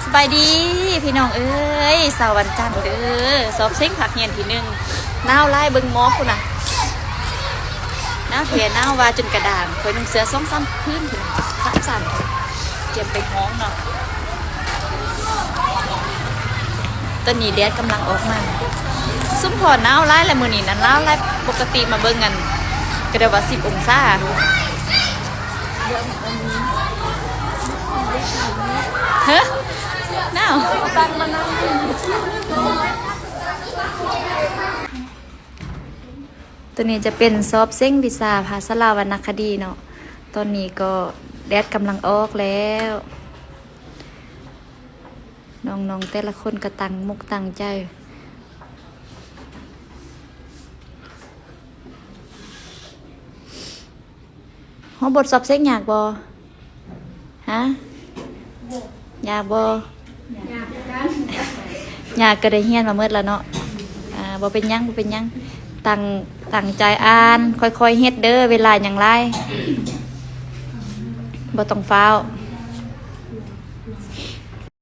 ສະບາຍດີພີ່ນ້ອງເອີຍ ເຊົ້າວັນຈັນເດີ ສອບເສັງພາກຮຽນທີໜຶ່ງ ໜາວຫຼາຍ ເບິ່ງໝອກພຸ້ນນະ ໜາວແທ້ໜາວວ່າຈົນກະດ້າງ ຂ້ອຍນຸ່ງເສື້ອສອງສາມຜືນພຸ້ນນະ ສາມຊັ້ນ ກຽມໄປຫ້ອງເນາະ. ຕອນນີ້ແດດກຳລັງອອກມາ ຊຸມພໍ່ໜາວຫຼາຍແຫຼະມື້ນີ້ນະ ໜາວຫຼາຍ ປົກກະຕິມາເບິ່ງຫັ້ນ ກະໄດ້ວ່າສິບອົງສາ ຮະ ໜາວ. ໂຕນີ້ຈະເປັນສອບເສັງວິຊາພາສາລາວວັນນະຄະດີເນາະ ຕອນນີ້ກໍແດດກຳລັງອອກແລ້ວ ນ້ອງໆແຕ່ລະຄົນກໍຕັ້ງມຸກຕັ້ງໃຈ. ຫົວບົດສອບເສັງຍາກບໍ່? ຮະ? ຍາກບໍ່? ຍາກຄືກັນ ຍາກກໍໄດ້ຮຽນມາໝົດລະເນາະ. ອ່າ ບໍ່ເປັນຫຍັງ ບໍ່ເປັນຫຍັງ ຕັ້ງ ຕັ້ງໃຈອ່ານ ຄ່ອຍໆເຮັດເດີ ເວລາຍັງຫຼາຍ ບໍ່ຕ້ອງຟ້າວ.